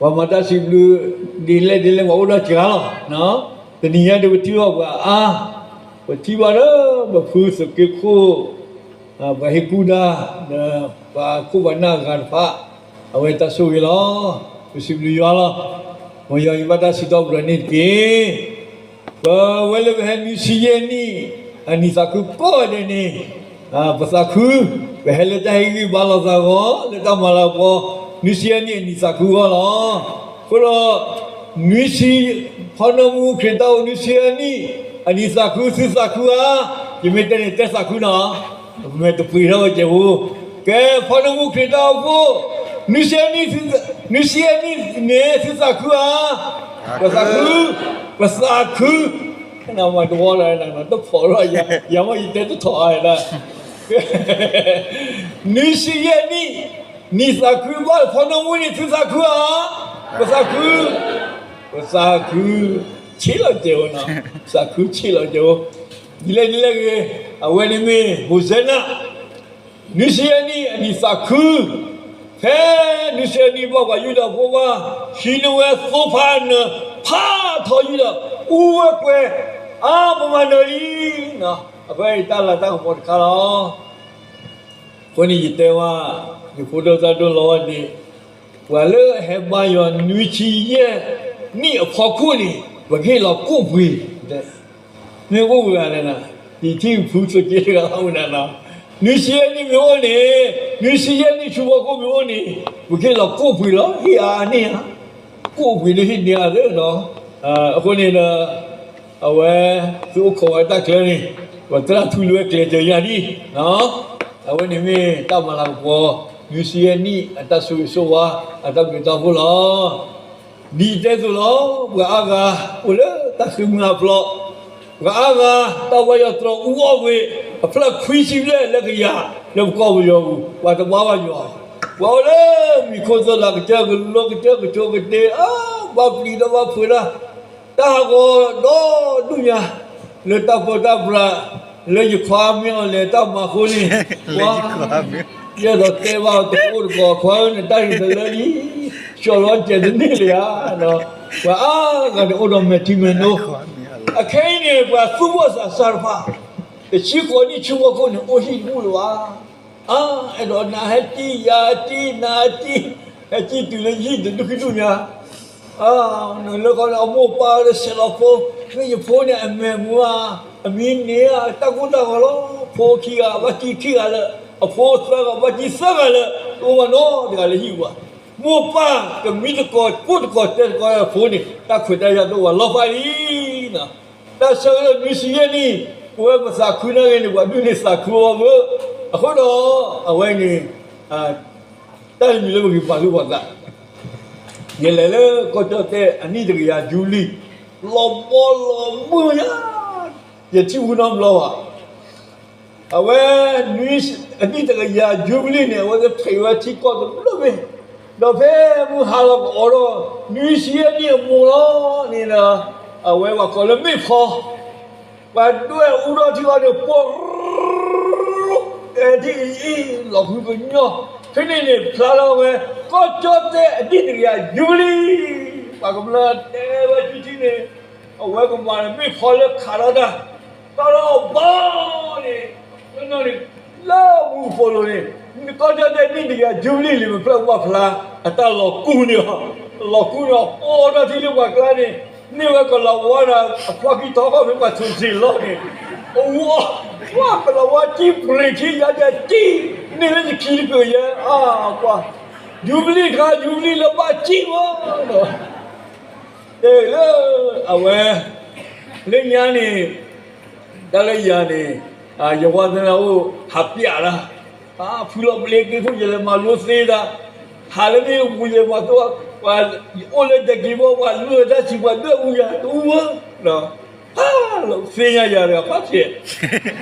ပှၤမၤတၢ်စံးဘျုး ဒ်လဲၣ်ဒ်လဲၣ် ပှၤအိၣ်ဒီးစှၤလီၤ. တနံၤညါဒီး ပထံၣ်ဘၣ်ပှၤအါ, ပထံၣ်ဘၣ်လၢ ပဖုသုးက့ခိၣ် ပှၤဟ့ၣ်ကူၣ်ဒါ ဒီးပှၤခိၣ်ပှၤနၢ်အဂၤတဖၣ်, အဝဲတၢ်ဆိၣ်ဂ့ၤလီၤ. ပစံးဘျုးယွၤလီၤ. မ်ယွၤအံၤဘၣ်တၢ်စံးထီၣ်ပတြၢၤန့ၣ်တက့ၢ်. ပဝဲလၢပဟဲနွံဆံယဲၢ်နံၣ် အနံၣ်သးခုကိးဂၤဒဲးန့ၣ်, ပသးခု, ပဟဲလၢတၢ်ဟ့ၣ်ဂံၢ်ဘါလီၤသးဂီၢ် လၢတၢ်မၤလၤကပီၤ နွံဆံယဲၢ်နံၣ်အနံၣ်သးခုအဂီၢ်လီၤ. အဃိဒီး နွံဆံ, ဖီနၢမူခရံာ်တၢ်အိၣ်နွံဆံယဲၢ်နံၣ် အနံၣ်သးခု သုသးခုဧါ. ယမ့ၢ်တဲန့ၣ် တဲသးခုနီၤ, မဲာ်တပှ့ၤထီၣ်ဝဲကဲးဖိ. ကဲ ဖီနၢမူခရံာ်တၢ်အိၣ်ဖှိၣ် နွံဆံယဲၢ်နံၣ်, နွံဆံယဲၢ်နံၣ်န့ၣ် သုသးခုဧါ. ပသးခု, ပသးခု, နမၤတဝီလၢနတဖီၣ်လီၤ, ယၤမ့ၢ်ယတဲတထီၣ်အါဒၣ် နွံဆံယဲၢ်နံၣ်, နံၣ်သးခုဘၣ် ဖီနၢမူန့ၣ် သုသးခုဧါ. ပသးခု, ပသးခု, ဆံးလီၤကဲးဖိနီၤ, သးခုဆံးလီၤကဲးဖိ. ဒ်လဲၣ်ဒ်လဲၣ်ဂ့ၤ, အဝဲန့ၣ်မ့ၢ် ဟိၣ်စဲနၤ နွံဆံယဲၢ်နံၣ်အနံၣ်သးခု, ဖဲနွံဆံယဲၢ်နံၣ်ဘၣ်ပှၤယူဒၤဖိဘၣ် ဟံးန့ၢ်ဝဲသိဖးနၢၤ ဖးထီယူၢ်ဒီး အူဝဲကွဲး, အါ ပမၤနၢၤလံ, အဃိန့ၣ်တၢ်လၤတၢ်ကပီၤတခါလီၤ. အဃိန့ၣ်ယတဲဝဲ, ယဖိဒိၣ်သၣ်ဒိၣ်လီၤဝဲန့ၣ်, ပှၤလၢအဟဲဘါယွၤနွံဆံယဲၢ်နံၣ်အဖီခိၣ်န့ၣ် ပကဟ့ၣ်လီၤကိၣ်ပှ့ၤ, မ့ၢ်အိၣ်ဝဲဂၤလဲၣ်နၤ, ယထံၣ်ဖုဆိက့တဂၤလီၤဝဲနၤနီၤ, နွံဆံယဲၢ်နံၣ်မ့ၢ်အိၣ်န့ၣ်, နွံဆံယဲၢ်နံၣ်ဆူဖီခိၣ်မ့ၢ်အိၣ်န့ၣ်, ပကဟ့ၣ်လီၤကိၣ်ပှ့ၤလီၤ, ဟ့ၣ်အါန့ၢ်ဧါ, ကိၣ်ပှ့ၤဒီးဟ့ၣ်န့ၢ်အါသ့နီၤ. အဃိန့ၣ်ဒီး အဝဲ သုအိၣ်ခိးဝဲတၢ်ကျဲန့ၣ်, ပသရၣ်ထူလၢကျဲၤစၢၤယၤဒ်, အဝဲန့ၣ်မ့ၢ်တၢ်မၤလၤကပီၤ နွံဆံယဲၢ်နံၣ်အတၢ်ဆိၣ်ဂ့ၤဆိၣ်ဝါ အတၢ်ဘျုးတၢ်ဖှိၣ်လီၤ. ဒ်ယတဲအသိးလီၤ, ပှၤအါဂၤအိၣ်လၢတၢ်ဃ့ၢ်မှံဟးဖျိး, ပှၤအါဂၤ တၢ်ဝါယွၤတြီၤအူအီၣ်ဝ့ၢ် အဖျၢၣ်ခွံဆံဘျဲၣ်လၢကယၤ လၢပကီၢ်ပယီၤပူၤ ပှၤတဘါဘၣ်ယွၤ, ပှၤအိၣ်လၢမံၤခိၣ်သၢလၤ ကစၢၢ်ကလိကစၢၢ်ကဆိးကတ့ၢ်, အါ ဘၣ်ပျံၤဒီးဘၣ်ဖုးတၢ် တၢ်ဟးဂီၤဒီဒူၣ်ညါ လၢတၢ်ပၢတၢ်ပြး လၢယခွါမ့ၢ်အီၤလဲၤတၢ်မၤအဃိန့ၣ်, ပှၤ ယအဲၣ်ဒိးတဲဘၣ်တအိၣ်တကီၢ် ခွါဧၢ နတၢ်ဟ့ၣ်သလၢလံ, ဆှီလီၤတစဲးတန့ၢ်လၢၤဧါ. ပှၤအါဂၤန့ၣ်အိၣ်ဒီးမဲာ်ထံမဲာ်နိ, အခဲအံၤန့ၣ် ပှၤသူၣ်ဘီၣ်သးစၢ်တဖၣ် တဆံဃိးနံၣ်ဆူဖီခိၣ်န့ၣ် အိၣ်ဟံၣ်တဘူၣ်လၢၤဘၣ်. အါ အဲၣ်ဒိးနၤဟဲတံၢ် ယၤတံၢ် နၤတံၢ်, ဟဲတံၢ်တုၤလၢယဟံၣ်တဒူၣ်ခံဒူၣ်ညါ, အါ နလၢခီန့ၣ် အမိၢ်ပၢ်ဒီးဆဲးလီၤဖိ, မ့ၢ်ယဖိန့ၣ် အမဲာ်မူဧါ, အမံၤန့ၢ်ဧါ, တၢ်ကိၢ်တၢ်ဂီၤလီၤ, ဖိခံဂၤ ဘၣ်တံၢ်ခံဂၤလၢာ်, အဖိသၢဂၤ ဘၣ်တံၢ်သၢဂၤလၢာ်, တအိၣ်ဘၣ်နီတဂၤလၢဟံၣ်ပူၤဘၣ်. မိၢ်ပၢ်ကမံသကိး ကိၢ်သကိး တဲသကိးအဖိန့ၣ် တၢ်ခွဲးတၢ်ယာ်တအိၣ်ဘၣ် လီၤဖးလံ. တၢ်ဆၢကတီၢ်နွံဆံယဲၢ်နံၣ် ပဝဲပသးခုနာ်က့န့ၣ် ပှၤဒုးန့ၢ်သးခုအီၤမ့ၢ်, အဃိဒီး အဝဲန့ၣ် တၢ်တမံၤလၢပဂံၢ်ပှၤဟူပှၤသး, ယလဲၤလၢကီၢ်ကၠီၣ်တဲၣ်အနံၣ်တကယၤယူဘလံၤ, လီၤဘီလီၤမုၢ်ညါ, ယထံၣ်ဝဲနီတဘျီဘၣ်. အဝဲ အနံၣ်တကယၤယူဘလံၤန့ၣ် အဝဲသ့ၣ်ဖံးဝဲထံကီၢ်တဘျုးမ့ၢ်, ဒီးဖဲမုၢ်ဟါလီၤကအိးထီၣ် နွံဆံယဲၢ်နံၣ်အမိၢ်လီၤန့ၣ်ဒီး အဝဲပှၤကိးလၢမ့ၣ်ဖီ ပှၤဒွဲၣ်အူထီၣ်ထံအီၤန့ၣ် ပှၤ တဲထံၣ်အံၤ လီၤဖုကညီ, ဖဲန့ၣ်န့ၣ် ဖျါလီၤဝဲ ကီၢ်ကၠီၣ်တဲၣ်အနံၣ်တကယၤယူဘလံၤ, ပှၤကမျၢၢ်တဲဝဲထံထံန့ၣ်, အဝဲကမၤန့ၣ် မ့ၣ်ဖီလၢခးထီၣ်တၢ်, တၢ်လီၤဘီန့ၣ်, န့ၣ် လၢမူကပိာ်လိၤန့ၣ်, ကီၢ်ကၠီၣ်တဲၣ်နံၣ်တကယၤယူဘလံၤလံ မ့ၢ်ဖျၢၣ်ကဘၣ်ဖျါ, အတၢ်လီၤကူၣ်န့ၣ်, လီၤကူၣ်န့ၣ် အိးထီၣ်ထံလၢပှၤကျါန့ၣ်, န့ၢ်ဝဲကလၤဝါဒီး အခွါခံထီၣ်ခီၣ်ဖဲပှၤထိၣ်စ့ၢ်လီၤန့ၣ်, အဝဲ ပှၤကလၤဝါကံၣ်ပြ့ၤခံယါကစံၣ်, န့ၢ်လၢယခံတကယၤ, အါ ပှၤ ယူဘလံၤတခါ ယူဘလံၤလၢဘၣ်စံၣ်မး, တဲလၢ အဝဲ လၢညါန့ၣ် တၢ်လၢယၤန့ၣ် ယဝါသနာ်အိၣ် ဟးပျးလၢ ဖုလီၤပျ့ၤက့ၤဖိ ယလဲၤမၤလိသ့ဒၣ်, ဟးလၢမ့ၣ်အူပူၤ ယမၤသိ ပှၤအိၣ်လၢဒဲက့ၤဘီ ပှၤလူၤတၢ်ဆံး ပှၤဒွဲၣ်အူယၤတအူဝဲ, သ့ၣ်ညါယၤတဂၤဖးဆဲး,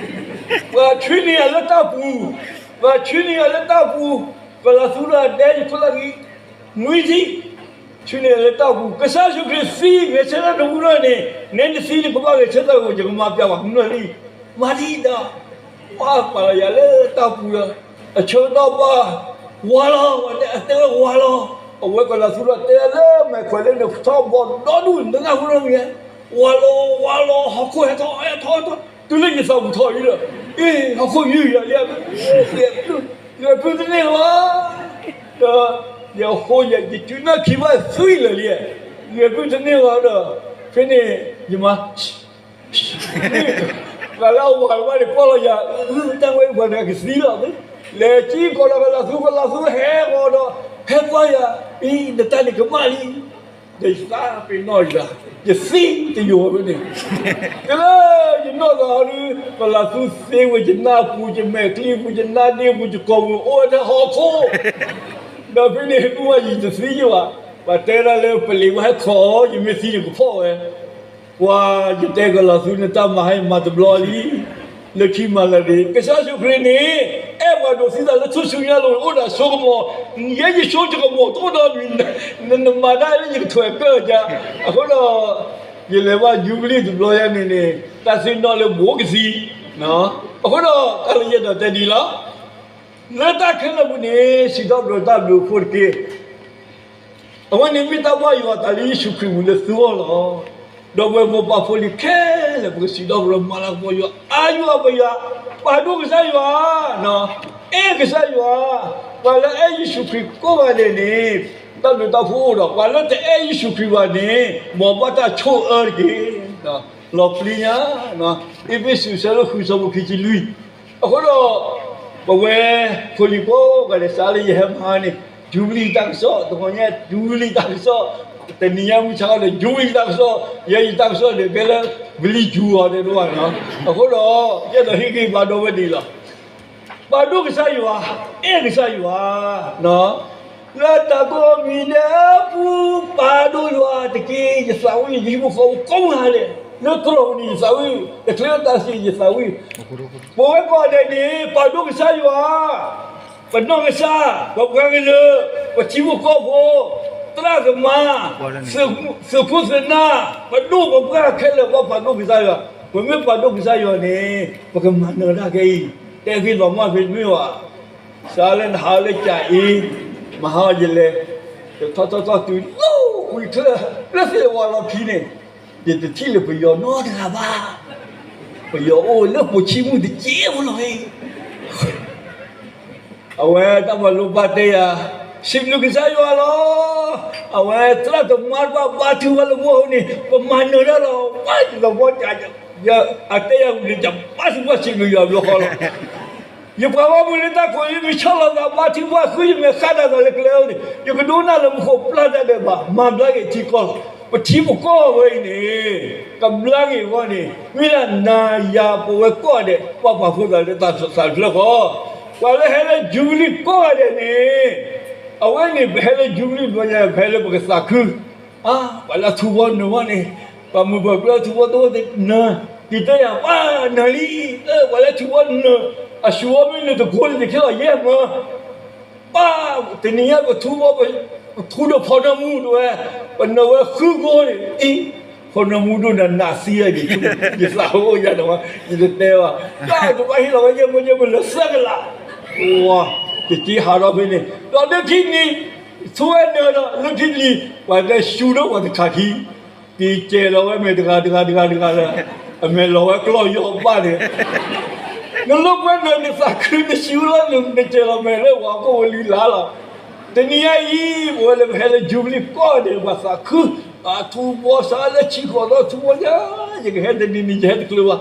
ပှၤဆှံန့ၢ်ယၤလၢတၢ်ပူၤ, ပှၤဆှံန့ၢ်ယၤလၢတၢ်ပူၤ, ပှၤလၢသူလၢအဒဲယခိၣ်လၢဂံၢ် နွံထံၣ်, ဆူန့ၣ်လၢတၢ်ပူၤ ကစၢ်ယ့ၣ်ၡူးခရံာ်သံဂဲၤဆၢထၢၣ်တမူထီၣ်န့ၣ်, နဲနသံန့ၣ် ကဘၣ်ဂဲၤဆၢထၢၣ်ဝဲ ယကမၤပျးပှၤကမျၢၢ်လံ. မၤဒ်ဒီး ပှၤပာ်လီၤယၤလၢတၢ်ပူၤဒီး အဆၢကတီၢ်ဘၣ် ဝါလီၤ, အတဲဝဲဝါလီၤ, အဝဲကလၤသူဒီးတဲလၢမဲာ်ခွဲးလၢန့ၣ် ထီၣ်ဘီဒီဒူၣ် နတနၢ်ဟူနီတမံၤဧါ, ဝါလီၤ ဝါလီၤ ဟီၣ်ခိၣ်ဟဲထီၣ် ဟဲထီၣ်ထီၣ် တုၤလၢယသးပူၤထီၣ်အံၤဒီး အ့ ဟီၣ်ခိၣ်ယုၢ်ယၤလံ, ဂဲၤပျုၢ်တန့ၢ်လီၤ. ဒီး ယဟိယ ယတုၤနၢ်ခံဘၣ်သွံၣ်လၢာ်လံ, ဂဲၤပျုၢ်တန့ၢ်လီၤဒီး ဖဲန့ၣ် ယမၤ ပှၤလၢအဝၤတဖၣ်န့ၣ်ကွၢ်လီၤယၤ, တၢ်ဝဲပှၤန့ၣ်ကသံလီၤ. လဲၤကံကီးဒီးကလၤသူ ကလၤသူဟဲဂီၤဒီး ဟဲကွၢ်ယၤ, အံၤ နတၢ်န့ၣ်ကမၣ်လံ, ဒီးယသးပ့ၤနီၣ်ယၤ, ယသံတယိာ်ဝဲန့ၣ်, တုၤလၢယနီၢ်သးအီၤဒုး ကလၤသူသ့ဝဲယနၢ်ပူၤ ယမဲာ်ချံပူၤ ယနါဒ့ပူၤ ယကိာ်ပူၤ အိၣ်ဝဲထဲဟီၣ်ခိၣ် ဒီးဖဲန့ၣ် ဟဲကူၣ်ဘၣ်ယံၤတသံယဘၣ်, ပှၤတဲဒၣ်လၢပလံၤဝဲဟဲခီအီၤ ယမ့ၢ်သံန့ၣ်ကဖီၣ်ဝဲ, ပှၤယတဲကလၤသူ နတၢ်မၤဟဲမၤတဘျီလံ, လၢခံမၤလၢာ်န့ၣ် ကစၢ်ယ့ၣ်ၡူးခရံာ်န့ၣ် အဲၣ်ပှၤဒိးသံသးလၢထူၣ်စုညါလိၤန့ၣ် အိၣ်ဒီးဆိကမိၣ်, ယဲယဆိကမိၣ်တအိၣ်ဒီးမံၤ, နမၤတၢ်လၢယကထွဲးကၢၢ်ယါ, အဃိဒီး ယလဲၤဘၣ်ယူဘလံၣ်တဘျီယါန့ၣ်န့ၣ် တၢ်သ့ၣ်နီၣ်လၢဘိကသံ, အဃိဒီး တၢ်လၢယအဲၣ်ဒိးတဲဒ်လီၤ. လၢတၢ်ခဲလၢာ်ပူၤန့ၣ် စံးထီၣ်ပတြၢၤတၢ်ဘျုးအဖှိၣ်တက့ၢ်. အဝဲန့ၣ်မ့ၢ်တၢ်ဘၣ်ယွၤအသးလၢယ့ၣ်ၡူးခရံာ်ပူၤလၢသုဂီၢ်လီၤ. ဒီးပဝဲမိၢ်ပၢ်ဖိလံၤခဲလၢာ် ပကစံးထီၣ်ပတြၢၤမၤလၤကပီၤယွၤ အါယွၤပယွၤ, ပာ်ဒိၣ်ကစၢ်ယွၤ, အဲၣ်ကစၢ်ယွၤ, ပှၤလၢအအဲၣ်ယ့ၣ်ၡူးခရံာ်ကိးဂၤဒဲးန့ၣ် တၢ်ဘျုးတၢ်ဖှိၣ်အိၣ်ဒီး ပှၤလၢတအဲၣ်ယ့ၣ်ၡူးခရံာ်ဘၣ်န့ၣ် မ်အဘၣ်တၢ်ဆိၣ်အၢတက့ၢ်. လီၤပျံၤညါ, အ့းဖ့းစူး အဆၢဒိၣ်ဃု အဆၢဖိခံဆံလွံၢ်, အဃိဒီး ပဝဲဖိလံၤကိးဂၤဒဲး စးလၢယဟဲမၤန့ၣ် ယူဘလံၣ်တၢ်ကစီၣ်, တဂီၤညါ ယူဘလံၣ်တၢ်ကစီၣ်, တနံၤညါမုၢ်ဆါဒီး ယူဘလံၣ်တၢ်ကစီၣ်, ယဲယတၢ်ကစီၣ်န့ၣ် ကဲလၢ ဘလံၣ်ယူၤအီၤတဲတဘၣ်နီၤ, အဃိဒီး ယအဲၣ်ဒိးဟ့ၣ်ဂံၢ်ဘါဒီပုၢ်ဝဲၢ်ဒ်အံၤလီၤ. ပာ်ဒိၣ်ကစၢ်ယွၤ, အဲၣ်ကစၢ်ယွၤ, လၢတၢ်ကိးမံၤဒဲးအပူၤ ပာ်ဒိၣ်ယွၤတက့ၢ်. ယသးဝံၣ် ယဟံၣ်ဖိဃီဖိကိးဂၤဒဲး လၢကီၢ်ပူၤန့ၣ် ယသးဝံၣ်, တချုးတၢ်စံး ယသးဝံၣ်, ပဝဲကိးဂၤဒဲးန့ၣ် ပာ်ဒိၣ်ကစၢ်ယွၤ, ပနီၢ်ကစၢ်, ပပှၤကလုာ်, ပထံဖိကီၢ်ဖိ, သရၣ်သမါ, သုးခိၣ်သုးနၢ်, ပဒိၣ်ပပှၢ်ခဲလၢာ် ပပာ်ဒိၣ်ကစၢ်ယွၤ, ပမ့ၢ်ပာ်ဒိၣ်ကစၢ်ယွၤန့ၣ် ပကမၤနၢၤတၢ်ခဲအံၤ, တဲဖဲလီၤမၢ်ဖဲမ့ၢ်ဘၣ် စးလၢနဟးလၢကၠၤအ့, မဟါယလဲၤ, ယထီၣ်ထီၣ်ထီၣ်တုၤလီၤဝံၤချၢၣ်, လၢသ့ၣ်ဝါလီၤခံန့ၣ်, ယတထံၣ်လၢပယီၤနီတဂၤဘၣ်. ပယီၤအိၣ်လၢပိာ်ဆံမုၢ်တက့ၢ်ဖိလီၤ. အဝဲတၢ်မၤလိဘၣ်တဲယၤ, စံးဘျုးကစၢ်ယွၤလီၤ. အဝဲသရၣ်သမါတဖၣ်ဘါထုကဖၣ်လၢပဂီၢ်န့ၣ် ပမၤနၢၤတၢ်လီၤ. ဝဲလီၤဘီ အတဲယၤဝံၤန့ၣ် ယဘါထုကဖၣ်စံးဘျုးယွၤဘျီဃီလီၤ. ယပှၤဂီၢ်မုၢ်လၢတၢ်ကိးအံၤ မ့ၢ်ဆီၣ်လီၤသးဘါထုကဖၣ်ဃု ယမဲာ်ဃၣ်တၢ်သးလၢကျဲအိၣ်န့ၣ် ယကဒိကနၣ်လၢမူခိၣ်ပျၢ်တၢ်ဒဲးဘး မၤဘျါက့ၤထံကီၢ်လီၤ. ပထံပကီၢ်ဝဲအံၤန့ၣ် ကဘျါက့ၤအဂီၢ်န့ၣ် မ့ၢ်ဒၣ်နၤယၤပဝဲကိးဂၤဒဲး ပှၤပာ်ဖှိၣ်သးလၢတၢ်သးတဖျၢၣ်ဃီ, ပှၤလၢဟဲလၢယူဘလံၣ်ကိးဂၤဒဲးန့ၣ် အဝဲန့ၣ် ပဟဲလၢယူဘလံၣ်ဘျီညါ ပဟဲလၢပကသးခု, အါ ပှၤလၢအထူဘီနၢၤဘၣ်န့ၣ် ပှၤမုၢ်ပှၢ်ကျၢၢ်ထူဘီတအိၣ်နၢၤ, ဒ်တဲယၤပှၤနၢၤလံ, ပှၤလၢထူဘီနၢၤ အဆူၣ်အီၤမ့ၢ်နၢၤတကိးန့ၣ် ယခဲလီၤယဲၢ်မၢ ပၢ်, တနံၤညါပထူဘီ ပထူဒီးဖီနီၢ်မူတဝဲ, ပနၢၤဝဲဃုကိန့ၣ် အံၤ, ဖီနီၢ်မူဒိၣ်နးနးသံအံၤန့ၣ် ယသးအိၣ်ယၤဒီး ယတတဲဘၣ်, တၢ်တဘၣ်ဟ့ၣ်လီၤဝဲယဲၢ်မၢယဲၢ်မၢလၢသၢကလး, ယက့ၤဟးထီၣ်ဖဲန့ၣ် ဒီးလၢခံနံၤ ထူဝဲနၢၤဒီး လၢခံနံၤ ပှၤတဲဆူဒီးပှၤတခါခံ က့ၤကဲၤလီၤဝဲမဲာ်တဂၤတဂၤတဂၤတဂၤလၢ အမဲာ်လီၤဝဲကျီၢ်ယီၤဘၣ်န့ၣ်, နလိာ်ကွဲနၢၤ နသးခု နစံးဝဲလီၤ နကဲၤလီၤမဲာ်လၢပှၤကိးဝဲလံလၢ်လီၤ. တနံၤညါအံၤ ပဝဲလၢပဟဲလၢယူဘလံၣ်ကိးဂၤဒဲး ပှၤသးခု, အထူဘီစးလၢဆံဃိးသီ ထူဘီညါ ယကဟဲတနံၤနံၤ ယဟဲတချုးဘၣ်,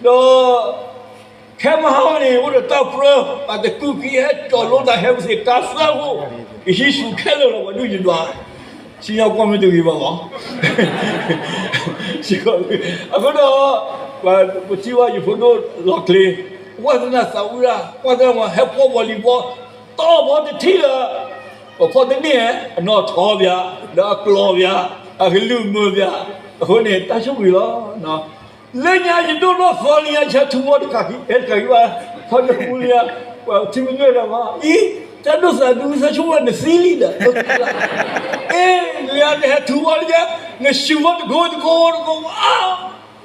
ဒီး ခဲမုၢ်ဟါန့ၣ် အိၣ်ဒီးတၢ်ပြၢ ပှၤတကုၢ်ကံဟဲကၠီၤလိတၢ်ဟဲပသ့ၣ်ကါသၢခိၣ်, ကဟံးဆူၣ်ခဲလၢာ်လီၤ ပှၤဒုၣ်ယဒွး, စံၣ်ညီၣ်ကွီၢ်မ့ၢ်တဂ့ၤဘၣ်မး, အဃိဒီး ပထံၣ်ဘၣ်ယဖိဒိၣ်လီၤကျ့, ဝါသနာသးဝံၣ်ဒၣ် ဝါသနာမးဟဲဖှီၣ်ဘီလံၤဘီ, တီၢ်ဘီတထံၣ်လၢ ပဖီၣ်တန့ၢ် အနီၢ်ထီၣ်ဗျာ, ဒီးအကျီၢ်ဗျာ, အကလုၢ်မုာ်ဗျာ, အဃိန့ၣ် တၢ်ဆိၣ်ဂ့ၤလီၤ. လၢညါယဒိၣ်နီၢ်သီလံညါ ဆၢထူဘီတခါခံ ဟဲတခါခံဘၣ်, ခီနမူလံညါ, ပှၤထံမညွဲၣ်ဒီးမး အံၤ တၢ်ဒိၣ်သးဒူသၢဆိၣ်ဝဲနသံလံဒီး, အ့ နဟဲထူဘီလၢညါ, နဆူၣ်ဘီတကိးတကိးတကိး,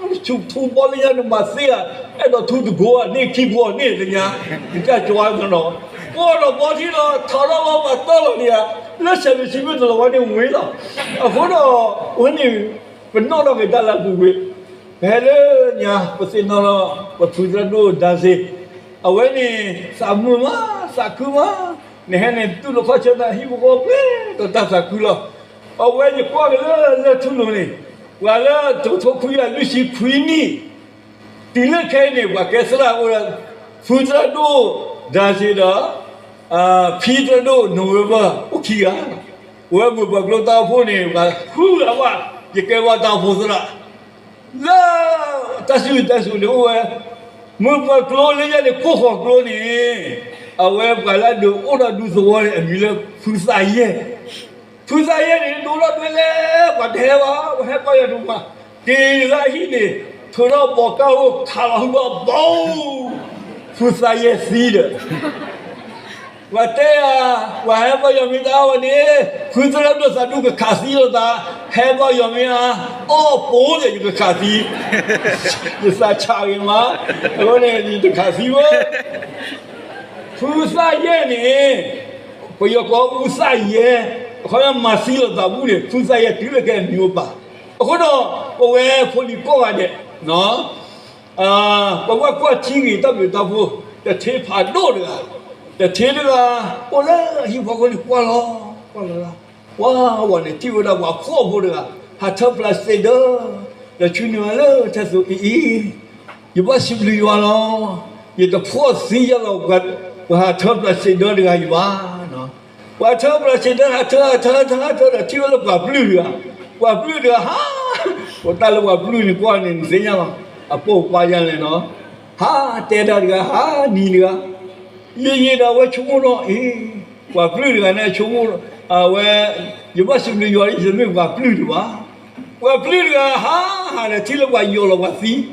နဆူၣ်ထူဘီလၢညါ နမၤသ့ဧါ, အဲၣ်ဒိးထူတကိးဧါန့ၣ် ခံကိးန့ၣ်လၢညါ, နကစၢ်ကွၢ်နီၤနီၤ, ကွၢ်ဒီးဘီထံလီၤ ထီထီၣ်လီၤ ပှၤတီလီၤန့ၣ်ဧါ, လၢဆဲးမ့ၢ်ဆံမ့ၢ်တလီၤဝဲန့ၣ်ဝံၤလီၤ. အဃိဒီး အဝဲန့ၣ် ပနီၣ်ထီၣ်က့ၤတၢ်လၢအပူၤကွံာ်, ပဟဲလၢညါ ပသ့ၣ်နီၣ်ထီၣ် ပဖုသရၣ်ဒိၣ်ဒါစ့, အဝဲန့ၣ် သးမုာ်မး သးခုမး, နဟဲန့ၣ်တူၢ်လိာ်ခီၣ်ဆၢနၤ ဟံၣ်ဖိဃီဖိ ပှဲၤဒီးတၢ်သးခုလီၤ. အဝဲယကွၢ်က့ၤလၢလၢၢ်ထူလိၤန့ၣ်, ပှၤလၢတကထိခွံကယၤလွံၢ်ဆံခွံနံၣ်, တုၤလၢခဲအံၤန့ၣ် ပှၤကဲသရၣ်အိၣ်ဒီး ဖုသရၣ်ဒိၣ်ဒါစ့ဒီး ဖံသရၣ်ဒိၣ် November အိၣ်ခံဂၤ, ပဝဲမုာ်ပှၤကျိတၢ်အိၣ်ဖှိၣ်န့ၣ် ပှၤဃုဂၤဘၣ်, ယကဲဘၣ်တၢ်အိၣ်ဖှိၣ်သရၣ် လၢ တၢ်စံၣ်စိၤတဲစိၤန့ၣ်အိၣ်ဝဲ, မုာ်ပှၤကျိလၢညါန့ၣ် ကိၢ်ဃီၤကျိန့ၣ်, အဝဲပှၤလၢအဒုးအိၣ်ဒီးဒူသဝီန့ၣ် အမံၤလၢဖုသးယဲၢ်, ဖုသးယဲၢ်န့ၣ် ဒိးထီၣ်ဒွဲလဲၣ် ပှၤတဟဲဘၣ် ပှၤဟဲပီၢ်ယီၤတမး, က့ၤလၢအဟံၣ်န့ၣ် ထုးထီၣ်ဘီကါအိၣ် ခးလီၤဟုၣ်ဘီဘီ ဖုသးယဲၢ်သံဒီး ပှၤတဲဧါ, ပှၤဟဲဘၣ်ယီၤမ့ၢ်တအါဝဲန့ၣ်, ဖုသရၣ်ဒိၣ်သးဒူကခးသံလိာ်သး, ဟဲဘၣ်ယီၤမ့ၢ်အါ, အီၣ်ပိဒီးယကခးသံ, ယသးဆးဂ့ၤမး, အဃိန့ၣ် ယတခးသံဝဲ, ဖုသၣ်ယဲၢ်န့ၣ်, ပယီၤကိးအူသၣ်ယဲၢ်, အခီပညီမၤသံလိာ်သးဘူၣ်န့ၣ် ဖုသၣ်ယဲၢ်တုၤလၢခဲအံၤမံၤအိၣ်ပာ်, အဃိဒီး ပဝဲဖိလံၤကိးဂၤဒဲး ပဘၣ်ကွၢ်ထံဂ့ၤတၢ်ဘျုးတၢ်ဖှိၣ်, တထ့ဖးဒိၣ်တဂၤ, တထ့တဂၤ, အိၣ်လၢအဟံၣ်ဖီခိၣ်န့ၣ် ကွၢ်လီၤ, ကွၢ်လီၤ, ဝါဝါန့ၣ် ထံၣ်ဝဲဒၣ်ပှၤဖှီၣ်ဖိတဂၤ, ဟးထၢပျၢၤစ့ဒၢ, ဒီးဆူန့ၢ်ဝဲလၢတၢ်သူအံၤအံၤ, ယဘၣ်စံးဘျုးယွၤလီၤ, ယတဖှီၣ်သံယၤလီၤ, ပှၤဟးထၢပျၢၤစ့ဒၢတဂၤအံၤဘၣ် ပှၤထၢပျၢၤစ့ဒၢ ဟးထၢ ဟးထၢ ဟးထၢ ဟးထၢဒီး ထံၣ်ဝဲလၢပှၤပျုၢ်တဂၤ, ပှၤပျုၢ်တဂၤဟး, ပတၢ်လၢပှၤပျုၢ်န့ၣ်ကွၢ်န့ၣ် နသ့ၣ်ညါလီၤ, အပိာ်ပာ်ယၤလဲၣ်နီၤ, ဟးတဲဒၣ်တဂၤ ဟးနံၤတဂၤ, ယယံာ်ဒီးအဝဲဆိကမိၣ်ဒီး အ့, ပှၤပျုၢ်တဂၤန့ၣ်ဆိကမိၣ်, အဝဲ, ယဘၣ်စံးဘျုးယွၤလၢယတမ့ၢ်ပှၤပျုၢ်ဒံးဘၣ်, ပှၤပျုၢ်တဂၤဟးဟးဒီးထံၣ်လၢပှၤယီၤလီၤပှၤသံ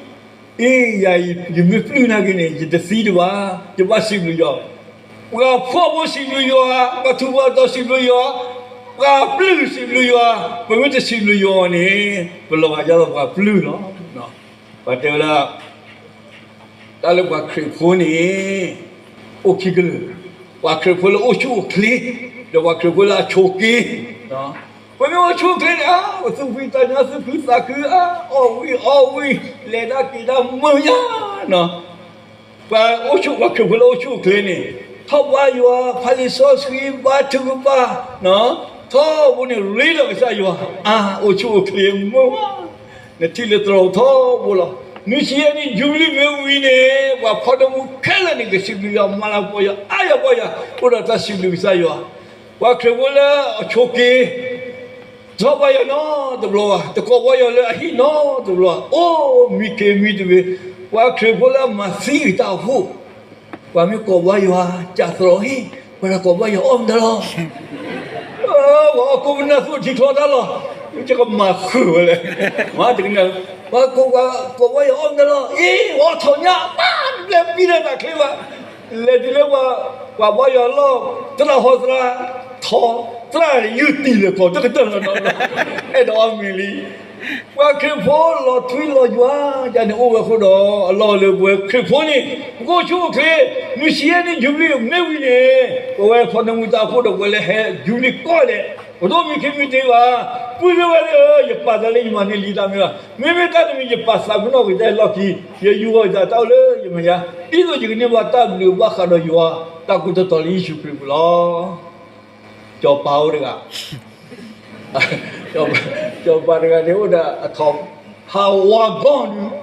အ့ ယၤအံၤ ယမ့ၢ်ပျုၢ်နာ်က့န့ၣ် ယတသံဒံးဘၣ်, ယဘၣ်စံးဘျုးယွၤ, ပှၤဖှီၣ်ဖိစံးဘျုးယွၤ, ပှၤထူးပှၤတီၤစံးဘျုးယွၤ, ပှၤပျုၢ်စံးဘျုးယွၤ, ပမ့ၢ်တစံးဘျုးယွၤန့ၣ် ပလီၤဂာ်ဒ်သိးပှၤပျုၢ်လီၤ. ပှၤတဲဝဲဒၣ် တၢ်လၢပှၤခရံာ်ဖိန့ၣ် အိၣ်ခံကလုာ်, ပှၤခရံာ်ဖိလၢအိၣ်ဆူၣ်အိၣ်ချ့, ဒီးပှၤခရံာ်ဖိလၢအဆိးက့, ပမ့ၢ်အိၣ်ဆူၣ်အိၣ်ချ့န့ၣ် အါ ပသူၣ်ဖှံသးညီ သူၣ်ခုသးခု အါ အီၣ်ဝံၣ်အီဝံၣ် လဲၤတၢ်က့ၤတၢ်မုာ်ညါနီၤ, ပှၤအိၣ်ဆူၣ် ပှၤခရံာ်ဖိလၢအိၣ်ဆူၣ်အိၣ်ချ့န့ၣ် ထီၣ်ဘါယွၤ ဖးလံာ်စီဆှံ ဘါထုကဖၣ်, ထီဘိန့ၣ် ရ့ဒီးကစၢ်ယွၤ, အါ အိၣ်ဆူၣ်အိၣ်ချ့မုာ်ဝါ နထံၣ်လၢသရိာ်ထီဘိလီၤ. နွံဆံယဲၢ်နံၣ် ယူဘလံၤမ့ၢ်ဝံၤန့ၣ် ပှၤဖီတမူခဲလၢာ်န့ၣ် ကစံးဘျုးယွၤ မၤလၤကပီၤယွၤ အါယၤပီယၤ အိၣ်ဒီးတၢ်စံးဘျုးကစၢ်ယွၤ, ပှၤခရံာ်ဖိလၢအဆိးက့ တထီၣ်ဘါယွၤနီတဘျီဘၣ်, တကိးဘါယွၤလၢအဟံၣ်နီတဘျီဘၣ်, အိၣ်မံခ့မံတမံၤ, ပှၤခရံာ်ဖိလၢအမၤသံအတၢ်အိၣ်ဖှိၣ် ပှၤမ့ၢ်ကိးဘါယွၤ ကးသရိာ်ဟ့ၣ်, ပှၤတကိးဘါယွၤအီၣ်မတၤလီၤ. ပှၤအီၣ်ကိးပနၢ်သူၣ်ထံချီတၢ်လီၤ, ယကမၤဃုာ်ဝဲလဲၣ်, မၤတကနၣ်, ပှၤကိးဘါယွၤအီၣ်မတၤလီၤ, အ့ အီၣ်ထီၣ်ညါ ပၢ်တဘျဲပံၤလၢတၢ်ချ့ဘၣ်, လဲၤတုၤလၢပှၤ ပှၤဘါယွၤလီၢ် သရၣ်ဟီသရၣ်ထီ, သရၣ်န့ၣ်ယုၢ်တံၢ်လၢၤကီးတကတၢၢ်လီၤနီၤ, အဲၣ်ဒိးအီၣ်မ့ၤလံ ပှၤခရံာ်ဖိလီၤထွံလီၤယွၤ ယၤန့ၣ်အိၣ်ဝဲအဃိဒီး အလီၢ်လၢပဝဲခရံာ်ဖိန့ၣ် ပကအိၣ်ဆူၣ်အိၣ်ချ့, နွံဆံယဲၢ်နံၣ်ယူဘလံၤမ့ၢ်ဝံၤန့ၣ် ပဝဲဖီနၢမူတၢ်အိၣ်ဖှိၣ်ဒီးပဝဲလၢဟဲယူဘလံၤကိးဂၤဒဲး ပဒိၣ်မံခ့မံတ့ၢ်ဘၣ်, ပုၢ်သ့ၣ်ဝဲၢ်သ့ၣ်ဧၢ, ယပာ်သးလၢယမၤန့ၢ်လံတၢ်မ့ၢ်ဘၣ်, မ့မ့ၢ်တၢ်တမံၤယပာ်သးပ့ၤနီၣ်က့ၤတၢ်လီၢ်ခံ, ယယူာ်ဂီၤယသးတၢ်အိၣ်လၢယမဲာ်ညါ, ဒ်သိးယကန့ၢ်ဘၣ်တၢ်ဘျုးဘၣ်ဃးဒီးယွၤ တၢ်ကူၣ်တၢ်တီၤလၢယ့ၣ်ၡူးခရံာ်အပူၤလီၤ. စီၤပၤအိၣ်တဂၤ, စီၤပၤတဂၤန့ၣ်အိၣ်ဒီးအထိး ဟးဝါကီၢ်ဒုး,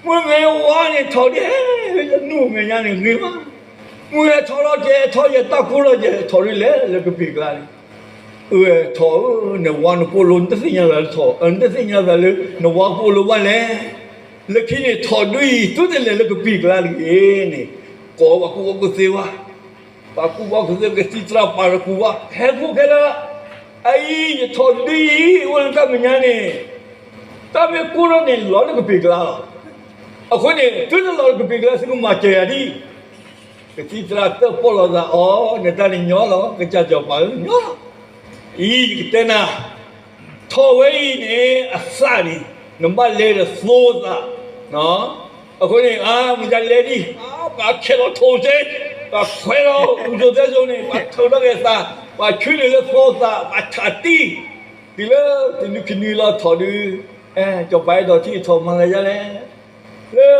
မုၢ်ဂ့ၤဝါန့ၣ်ထိးဒ်ဟဲ နူၢ်မဲာ်ညါန့ၣ်ဂ့ၤမး, မုၢ်ဟဲထိးလီၤကဲၤ ထိးယဲၢ်တၢ်ကိၢ်လီၤကဲၤ ထိးဒ်လဲၣ်လၢကပံာ်ကျါန့ၣ်, အထိးဧၢ နဝါနပိာ်လိ နတသ့ၣ်ညါသးလၢထိး နတသ့ၣ်ညါသးလၢ နဝါပိာ်လိဘၣ်လဲၣ်, လၢခံန့ၣ်ထိးဒ်အံၤ သုတလဲၤလၢကပံာ်ကျါတဂ့ၤန့ၣ်, ကိးဘၣ်ကူၣ်ဘၣ်ကူၣ်သ့ဘၣ်, ပှၤကူၣ်ဘၣ်ကူၣ်သ့ ကသံၣ်သရၣ်ပာ်တကူဘၣ် ဟဲခိၣ်ခဲလၢာ်, အအံၤ ယထိးဒ်အံၤ အိၣ်လၢတၢ်မဲာ်ညါန့ၣ်, တၢ်မ့ၢ်ကိၢ်ထီၣ်န့ၣ်လီၤလၢကပံာ်ကျါလီၤ. အဃိန့ၣ် သုတလီၤလၢကပံာ်ကျါ သုကမၤစၢၤယၤဒ်အံၤ, ကသံၣ်သရၣ်တၢၣ်ပီၣ်လိာ်သးအီၤ, နတၢ်န့ၣ်ညီလီၤ ကစၢ်စီၤပၤဧၢ ညီလီၤ. အံၤယကတဲနၤ, ထိးဝဲအံၤန့ၣ် အသးန့ၣ် နဘၣ်လဲဒီးသိသး, အဃိန့ၣ် အမုၢ်တၢ်လဲဒံး ပှၤခဲလီၤထိးစ့, ပှၤခွဲးလီၤအူစိၤသဲစိၤန့ၣ် ပှၤထုးထီၣ်က့ၤသး, ပှၤဆှၢနုာ်လၢသိသး ပှၤထးတံၢ်, တုၤလၢတနွံခံနွံလီၤထိးဒုး, စီၤပၤအဲၣ်ဒိးထံၣ်ထိးမၤသးဒ်လဲၣ် လၢ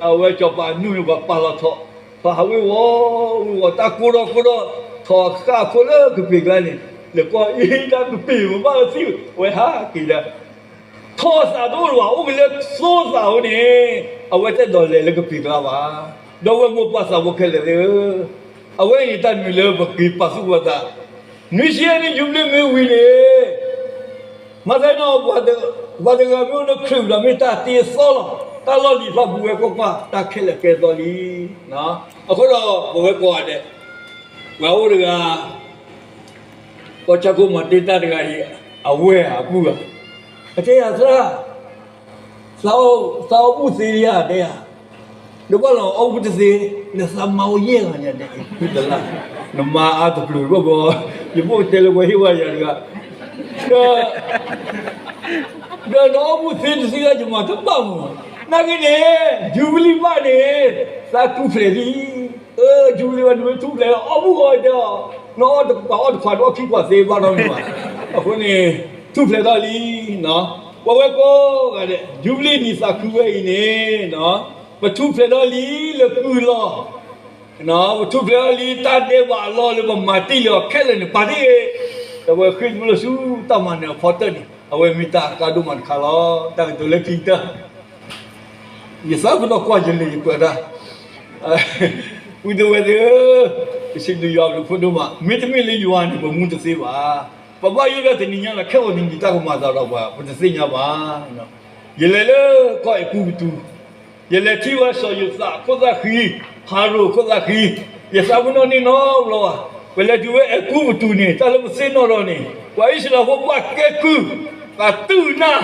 အဝဲစီၤပၤအနူၢ်န့ၣ် ပှၤပာ်လီၤထိး, ထိးဟးဝ့ၤဝီၤ ဝ့ၤဝီၤ တၢ်ကိၢ်ထီၣ်ကိၢ်ထီၣ်, ထိးဃၣ်ဖိလၢကပ့ၤကျါန့ၣ် လဲၤကွၢ်အံၤ တၢ်ကပ့ၤမ့ၢ်ဘၣ်လၢသံ အဝဲဟးက့ၤဒၣ်, ထိးသးတအိၣ်လၢၤဘၣ် အိၣ်က့ၤလၢသိသးအအိၣ်န့ၣ် အဝဲတအဲၣ်ဒိးလဲၤလၢကပ့ၤကျါဘၣ်. ဒီပုၢ်ဝဲၢ်မိၢ်ပၢ်သးဖိခဲလၢာ်သ့ၣ်ဧၢ, အဝဲန့ၣ်တၢ်နုာ်လၢပက့ၤပာ်သူၣ်ပာ်သး, နွံဆံယဲၢ်နံၣ်ယူဘလံၣ်မ့ၢ်ဝံၤန့ၣ် မၤသးဒ်န့ၣ် ပှၤတဂၤမ့ၢ်အိၣ်လၢခရံာ်ပူၤဒီး မ့ၢ်တၢ်တ့အသီလီၤ. တၢ်လီၢ်လံၤဖးပူၤဝဲကွၢ်ကွၢ် တၢ်ခဲလၢာ်ကဲသီလံ. အဃိဒီးပဝဲကိးဂၤဒဲး, ပှၤအိၣ်တဂၤ ကီၢ်ဆၣ်ခိၣ်မၤတ့ၢ်တၢ်တဂၤအံၤ အဝဲၢ်အပုၢ်ဧါ, အတဲယၤသရၣ် သးအီၣ်ဘူၣ်သ့ဧါ တဲယၤ, ဒီးဘၣ်လီၤအီၣ်ဘူၣ်တသ့, နသးမါအိၣ်ယဲၢ်ဂၤညါဒဲး ဖုတလၢ်, နမါအါတပျုာ်ဘၣ်ဘီ, ယဘၣ်ကတဲလၢပှၤဟ့ၣ်ဝဲယၤတဂၤ, ဒီး ဒီးနအီၣ်ဘူၣ်သ့တသ့လၢယမၤတဘၣ်မး, နာ်က့န့ၣ် ယူဘလံၣ်ဘၣ်န့ၣ် သးထူၣ်ဖျဲးလံ, ယူဘလံၣ်ဘၣ်နမ့ၢ်ထူၣ်ဖျဲးလီၤ အီၣ်ဘူၣ်ဂီၤတဲအီၤ, နအီၣ်တခွး နအီၣ်တခွးဒီးအီၣ်ခံခွးသ့ဘၣ်ထီၣ်မ့ၢ်ဘၣ်, အဃိန့ၣ် ထူၣ်ဖျဲးထီၣ်လံ ပဝဲကိးဂၤဒဲး ယူဘလံၣ်နံၣ်သးခုဝဲအံၤန့ၣ်, ပထူၣ်ဖျဲးထီၣ်လံလၢကုၢ်လီၢ်, ပထူၣ်ဖျဲးထီၣ်လံတၢ်ဒဲးဘးအလီၢ်လၢပမၤတ့ၢ်လံအီၤခဲလၢာ်န့ၣ် ပာ်တ့ၢ်ဂ့ၤ, ဒီးပဃ့တဘျိလၢဆူတၢ်မၤနၢၤအဖီတၢၢ်န့ၣ် အဝဲမ့ၢ်တၢ်အကါဒိၣ်မးတခါလီၤ. တၢ်ကတိၤလၢခံကတၢၢ် ယသးပ့ၤနီၣ်ကွၢ်ယလဲၤယပှၤတၢ်, ပုၢ်သ့ၣ်ဝဲၢ်သ့ၣ်ဧၢ, ပစံးဘျုးယွၤဘျုးဖးဒိၣ်မး, မ့တမ့ၢ်လၢယွၤန့ၣ် ပမူတသ့ဘၣ်. ပဘၣ်ယိၣ်ဒၣ်တနံၤညါလီၤ ခဲအံၤတနံၤတၢ်ကမၤသးဒီးပှၤ ပတသ့ၣ်ညါဘၣ်. ယလဲၤလၢကီၢ်အဲၤကူပတူး, ယလဲၤထံၣ်ဝဲစီၤယိၤသးအခိၣ်သၣ်ဃံ, ဖၤရိၤခိၣ်သၣ်ဃံ, ယသးပ့ၤနီၣ်န့ၢ်နီတဘျီဘၣ်. ပလဲၤတုၤဝဲအဲၤကူပတူးန့ၣ် တၢ်လၢပသ့ၣ်နီၣ်ဒီးန့ၣ် ပှၤအံၣ်စရ့လးဖိဘၣ်ကဲကုၢ်, ပှၤတူၢ်နၢ်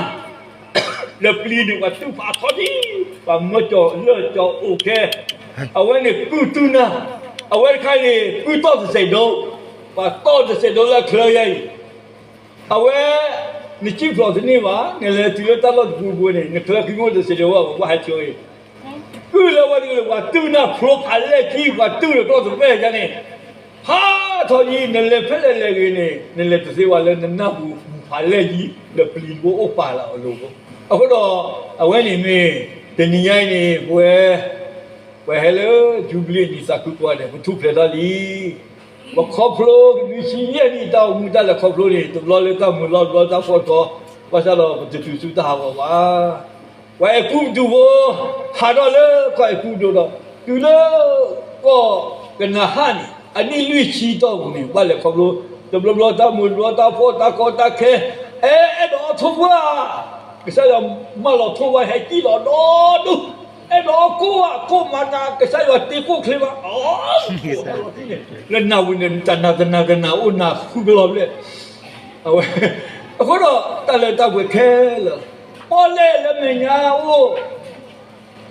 ဒီးပျံၤန့ၣ် ပှၤတူၢ်ဖးထီဒံး, ပှၤမၢကၠီၤလၢကၠီၤအိၣ်ခဲ, အဝဲန့ၣ်ကုၢ်တူၢ်နၢ်, အဝဲတခါန့ၣ် ကုၢ်တီၢ်တစဲးဒိ, ပှၤတီၢ်တစဲးဒိလၢအချၢယါအံၤ, အဝဲ နစံၣ်ဖျိးတန့ၢ်ဘၣ်, နလဲၤတုၤလၢတၢ်လီၢ်တပူၤပူၤန့ၣ် နချၢခံမိၢ်တစဲးဒိဝဲ ပှၤဟဲဆိအံၤ ကုၢ်လၢဝဲတကလုာ် ပှၤတူၢ်နၢ်ဖျိဖးလဲၢ်ကံ ပှၤတူၢ်ဒီးကျီၢ်တပဲၢ်ယါန့ၣ်, ဖးထီယံၤ နလဲၤဖဲလဲၣ်လဲၣ်ဂ့ၤန့ၣ် နလဲၤတသ့ဝဲလၢနနၢ်ပူၤဖးလဲၢ်ယံၤ ဒီးပျံၤတဘိအိၣ်ပာ်လၢအလိၤဖိ, အဃိဒီး အဝဲန့ၣ်မ့ၢ် တနံၤညါအံၤန့ၣ် ပဝဲ ပှၤဟဲလၢယူဘလံၣ်နံၣ်သးခုကိးဂၤဒဲး ပထူၣ်ဖျဲးထီၣ်လံ. ပခီဖျိနွံဆံယဲၢ်နံၣ်တၢ်အိၣ်မူတၢ်လဲၤခီဖျိန့ၣ် တဘျီလၢတၢ်မုာ်လီၤ တဘျီလၢတၢ်ဖှီၣ်ထီ, ဘၣ်ဆၣ်ဒီးပတတုၤဆူတၢ်ဟးဂီၤဘၣ်. ပှၤအဲၤကူပတူးဖိ ဟးထီၣ်လၢကီၢ်အဲၤကူပတူးဒီး တုၤလၢ ကီၢ်ကနၤအၣ်န့ၣ် အနံၣ်လွံၢ်ဆံတီၢ်ပူၤန့ၣ် ဘၣ်လဲၤခီဖျိ တဘျီဘျီတၢ်မုာ် တဘျီတၢ်ဖှီၣ် တၢ်ကီတၢ်ခဲ, အဲ အဲၣ်ဒိးအီၣ်ထိၣ်ပှၢ် ကစၢ်ယွၤမၢလီၤထိၣ်ပှၢ် ဟဲစံၣ်လီၤဒီဒူၣ်, အဲၣ်ဒိးအီၣ်ကိၣ်ဘၣ် ကိၣ်မၤနၤ ကစၢ်ယွၤတ့ကိၣ်ချ့ဘၣ်, လၢနၤဝံၤန့ၣ် တနၤတနၤတနၤ အိၣ်နၤဃုကလီၤဘျဲၣ် အဝဲ အဃိဒီး တၢ်လၢတၢ်ပှဲၤခဲလၢာ်, ပီၣ်လဲၣ်လၢမဲာ်ညါအိၣ်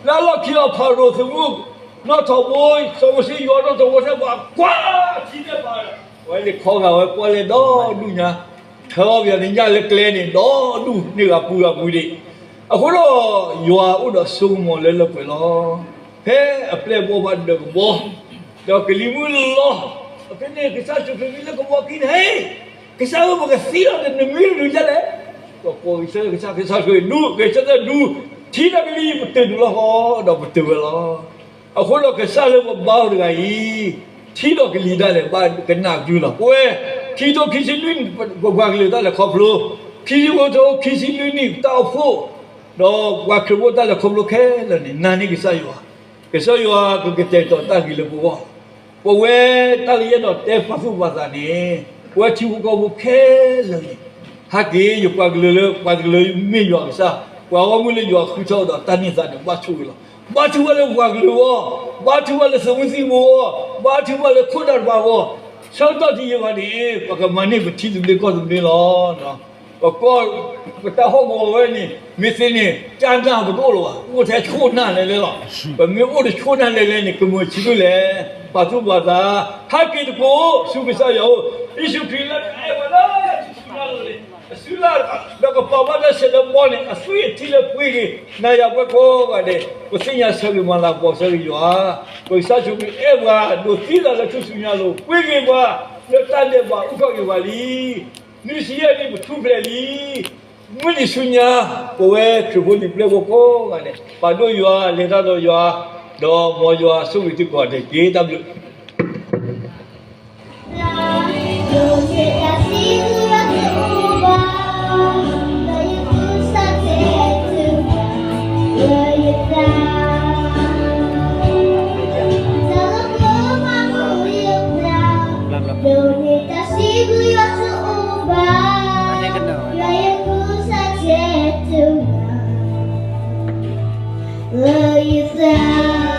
လၢအလီၢ်ခံအီၤ ဖၤရိၤသုးမုၢ် နီၣ်ထီၣ်ဘိ စီၤမိၤၡ့ယွၤနီၣ်ထီၣ်ဘိ ထဲပှၤကွၢ်ထံသ့ၣ်တဖၣ်, အဝဲန့ၣ်ခီဂာ်ဝဲပီၣ်လဲၣ်ဒီဒူၣ်ညါ, ထၢအီၣ်ပယီၤန့ၣ်ညၣ်လၢကျဲန့ၣ် ဒီဒူၣ်န့ၢ်ဂၤပူၤဂၤပူၤဒံး, အဃိဒီး ယွၤအိၣ်ဒီးစိကမီၤလၢလၢပှဲၤပှဲၤလီၤ. ဖဲအပျဲၢ်ဘီၣ်ဘၣ်ဒၢးကဘီ ဒီးကလံၤမုၢ်လီၤ, ဖဲန့ၣ် ကစၢ်ယ့ၣ်ၡူးခရံာ်မ့ၢ်လၢကဘီခံန့ၣ် ကစၢ်ဧၢ ပကသံလီၤဒီး နမံၤဒုးဒ်လဲၣ်, ပကိးဂဲၤဆၢထၢၣ်ကစၢ် ကစၢ်ဆိၣ်ဂ့ၤဒုး ဂဲၤဆၢထၢၣ်ဒုး, ထံဒီးကလံၤပတုာ်ဒုးလီၤဃီ ဒီးပတုာ်ဝဲလီၤ. အဃိဒီးကစၢ်လၢပဘါအီၤတဂၤအံၤ ထံဒီးကလံၤဒၣ်လဲာ် ဘၣ်ကနၣ်က့ၤလီၤ. ပဝဲ ခံကထိခံဆံလွံၢ်နံၣ် ပပှၤကလုာ်တၢ်လဲၤခီဖျိ, ခံကထိခံဆံလွံၢ်နံၣ်တၢ်အိၣ်ဖှိၣ်, ဒီးပှၤခရံာ်ဖိတၢ်လဲၤခီဖျိခဲလၢာ်န့ၣ် နာ်န့ၢ်ကစၢ်ယွၤ, ကစၢ်ယွၤကကတဲာ်ကတီၤတၢ်ဂ့ၤလၢပဂီၢ် ပဝဲတၢ်လၢယအဲၣ်ဒိးတဲပာ်သူၣ်ပာ်သးန့ၣ် ပဝဲထံဖိကီၢ်ဖိခဲလၢာ်န့ၣ် ဟဲက့ၤယပှၤကလုာ်လၢ ပှၤတကလုာ်မ့ၢ်ယွၤကစၢ်, ပှၤဂီၢ်မုၢ်လၢယွၤဃုထၢအီၤဒီးတၢ်န့ၢ်သါန့ၣ် ဘၣ်ဆိၣ်ဂ့ၤလီၤ. ဘါထုကဖၣ်လၢပှၤကလုာ်အဂီၢ်, ဘါထုကဖၣ်လၢသုးမုၢ်သံၣ်ဘိအဂီၢ်, ဘါထုကဖၣ်လၢခိၣ်နၢ်တဖၣ်အဂီၢ်, ဆၢကတီၢ်တယံာ်ဘၣ်န့ၣ် ပကမၤန့ၢ်ပထံသဘျ့ကီၢ်သဘျ့လီၤ. ပကီၢ် ပတၢ်ဟီၣ်ကဝီၤဝဲန့ၣ် မ့ၢ်သ့န့ၣ် ကၢ်နၢ်ပတအိၣ်လၢၤဘၣ်, အိၣ်ထဲဆိၣ်နၢ်လဲၤလဲၤလီၤ. ပမ့ၢ်အိၣ်တဆိၣ်နၢ်လဲၤလဲၤန့ၣ် ကမၤဆံးဒိၣ်လဲၣ်, ပာ်သူၣ်ပာ်သး, ဟဲက့ၤသကိးဆူကစၢ်ယွၤအအိၣ်, ယ့ၣ်ၡူးခရံာ်လၢ ဆဲးလၢပီန့ၣ် အသွံၣ်အထံလၢပှ့ၤဂ့ၤ နၤယၤပှၤကိးဂၤဒဲး ပသ့ၣ်ညါဆၢဂ့ၤမၤလၤကပီၤဆၢဂ့ၤယွၤ, ပကစၢ်ယ့ၣ်ၡူးခရံာ်အဲၣ်ပှၤ ဒိးသံသးလၢထူၣ်စုညါအလိၤ ပှ့ၤဂ့ၤပှၤ လၢတၢ်ဒဲးဘးအိၣ်ထီၣ်ဂ့ၤပှၤလံ. နွံဆံယဲၢ်နံၣ်ပထူၣ်ဖျဲးလံ. မုၢ်နံၤဆူညါ ပဝဲခရံာ်ဖိနံၣ်ပျဲၢ်ဖိကိးဂၤဒဲး ပာ်ဒိၣ်ယွၤလဲၤတၢ်ဒီးယွၤ, ဒီးမ်ယွၤဆိၣ်ဂ့ၤသုကိးဂၤဒဲးတက့ၢ်. တၢ်ဘျုး